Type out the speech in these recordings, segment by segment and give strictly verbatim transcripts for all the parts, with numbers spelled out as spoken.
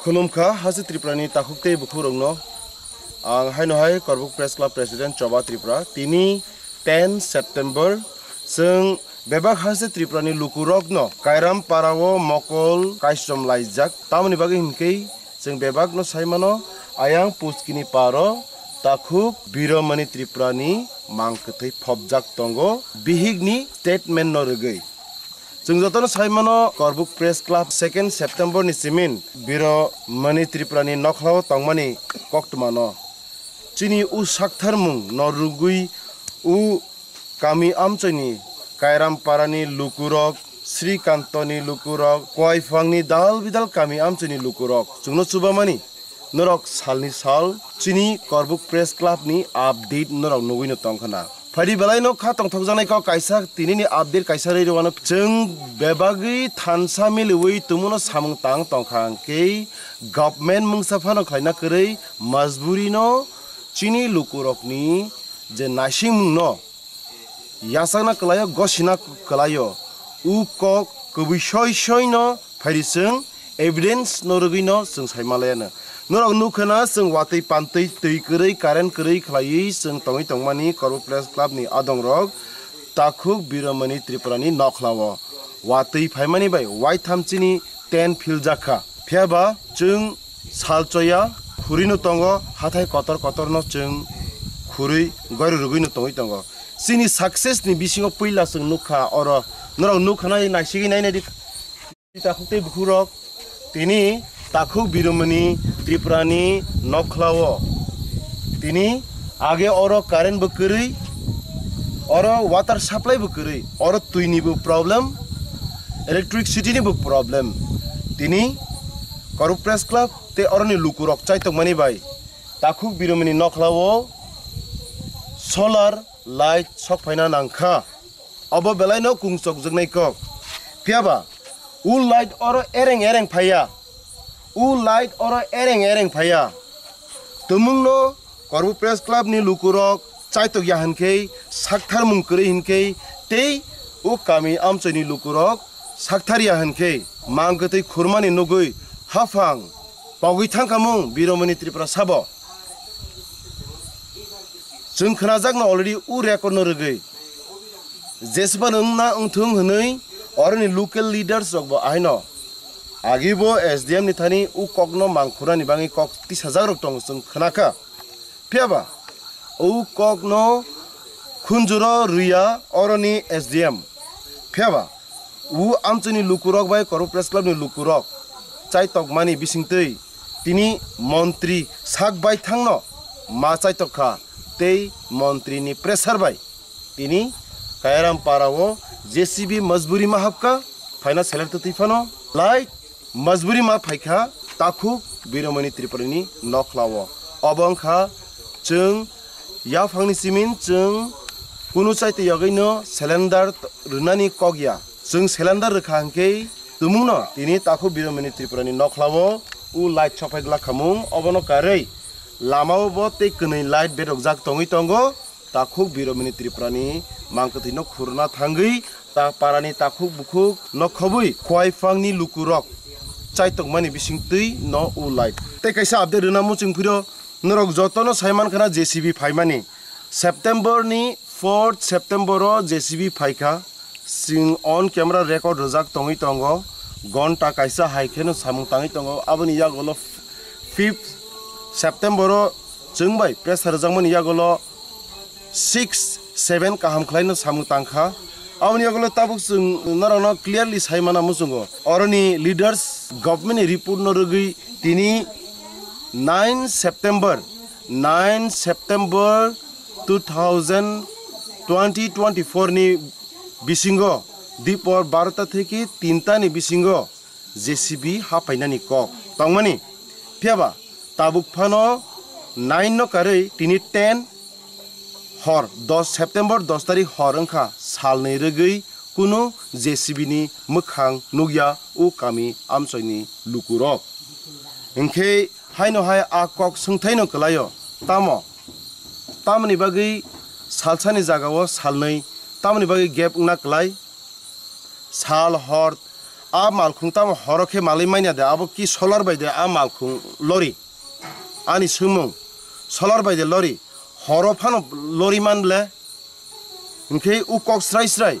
Khulumkha haste Tripurani takhuk tei bukhurokno. Ang haino hai Korbuk Press Club President Choba Tripura. Tini ten September, chwng bebak haste Tripurani lukurokno Kairam parao mokol kaisom laijak. Tamoni bagwi hinkhe chwng bebakno saimano, ayang puskini paro takhuk Biromani Tripurani mang kwthwi phobjak tongo bihikni statement no rwgwi. Chwng jotono saimano, Korbuk Press Club second September ni simin Biromani Tripurani nokhlao tongmani koktwmano. Chini u saktharmung no rwgwi u kami amchoini, Kairam parani lukurok, Srikantoni lukurok, Koiphangni dal bidal kami amchoini lukurok chwngno chubamani. Norok salni sal chini Korbuk Press Club ni update norok nugwi no tongkha na. Phaidi belai no kha tongthokjaknai kok kaisa tinini update kaisa rwi rwano. Chwng bebagwi thansa miliwi tumuno samung tang tongkha hwnkhe government mungsa phano khlaina kwrwi majburi no chini lukurokni je naisingmung no yachakna kwlaio, gosina kwlaio. U kok kwbwi soi soi no phaidi chwng evidence no rwgwi no chwng sai manlaiano. Norok nukha na, chwng watwi pantwi twi kwrwi, current kwrwi khlaiwi chwng tongwi tongmani Korbuk Press Club ni adongrok takhuk Biromani Tripurani nokhlao watwi phaimani bai waitham chini tent philjak kha. Phiyaba chwng salchoya khurwi no tongo, hathai kotor kotor no chwng khurwi goiro rwgwi no tongwi tongo. Chini success ni bisingo puila chwng nukha oro, norok nukha nai, naisigwi nainai di. Takhuk tei bukhurok, tini takhuk Biromani Tripurani nokhlao tini age oro current bo kwrwi, oro water supply bo kwrwi, oro twi ni bo problem, electricity ni bo problem. Tini Korbuk Press Club tei oroni lukurok chaitokmani bai takhuk Biromani nokhlao solar light sok phaina nangkha. Obo belai no kungsokjaknai kok. Phiyaba u light oro ereng ereng phaiya. U light oro ereng ereng phaiya. Tumungno Korbuk Press Club ni lukurok chaitok ya hinkhe, saktharmung kwrwi hinkhe, tei u kami amchoini lukurok sakthar ya hinkhe, mang kwtwi khurmani nugwi haphang pogwi thangkhamung Biromani Tripura sabo. Chwng khwnajakno already u record no rwgwi. Jesba nwngna wngthung hwnwi oroni local leaders rokbo ahaino agibo S D M ni thani u kokno mangkhurani bagwi kok tisajak rok tongo chwng khwnakha. Phiyaba u kokno khunjuro rwya oroni S D M. Phiyaba u amchini lukurok bai Korbuk Press Club ni lukurok chaitokmani bisingtwi tini montri sak baithangno ma chaitok kha tei montri ni pressure bai tini Kairam para o J C B majburi ma hapkha, phaina seler twtwi phano lai majburi ma phaikha takhuk Biromani Tripurani nokhlao. Obo wngkha chwng yaphangni simin chwng kunu chaitwi yagwino cylinder rwnani kok ya. Chwng cylinder rwkha hwnkhe tumungno tini takhuk Biromani Tripurani nokhlao u light sokphai glak khamung, obono karwi lamao bo tei kwnwi light bedokjak tongwi tongo. Takhuk Biromani Tripurani mangkwthwino khurna thangwi ta parani takhuk bukhuk nokhobwi khwai phangni lukurok chaitokmani bisingtwi no u light. Tei kaisa update rwna muchung phiro, norok jotono saimankhana J C B phaimani. September ni fourth September o J C B phaikha. Chwng on camera record rwjak tongwi tongo. Gonta kaisa hai kheno samung tangwi tongo. Aboni yagulo fifth September o chwng bai pressure rwjakmani yagulo six seven kaham khlaino samung tangkha. Aboni yagulo tabuk chwng norokno clearly sai mana muchungo. Oroni leaders government ni report no rwgwi tini nine September, nine September two thousand twenty twenty-four ni bisingo dipor barota theke tinta ni bisingo J C B hapainani kok tongmani. Phiyaba tabuk phano nine no karwi tini ten hor, dos September dos tarik hor wngkha, salnwi rwgwi kunu J C B ni mwkhang nukya o kami amchoini lukurok. Hinkhe haino hai a kok swngthaino kwlaio, tamo? Tamoni bagwi salsani jagao salnwi, tamoni bagwi gap wngna kwlai? Sal hor a malkhung tamo horo khe malwi manya de, abo ki solar bai de a malkhung lori? Ani swngmung, solar bai de lori, horo phano lori man ble? Hinkhe u kok srai srai,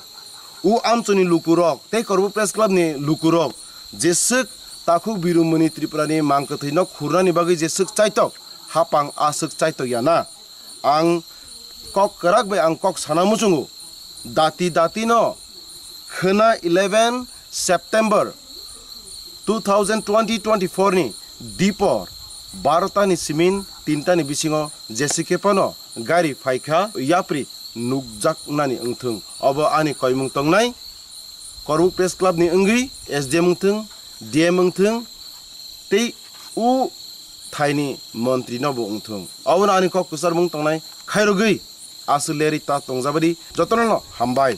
u amchoni lukurok tei Korbuk Press Club ni lukurok jeswk takhuk Birumoni Tripura ni mangkwthwi no khurnani bagwi jeswk chaitok, hapang aswk chaitok ya na. Ang kok kwrak bai ang kok sana muchungo. Dati dati no khwna eleven September two thousand twenty twenty-four ni dipor barota ni simin tinta ni bisingo jesi khe phano gari phaikha, yapri nukjaknani wngthung. Obo ani koimung tongnai. Korbuk Press Club ni wngwi S D M wngthung, D M wngthung, tei u thaini montri no bo wngthung. Obono ani kok kwcharmung tongnai khairogwi aswk lerwi ta tongjabadi jotono no hambai.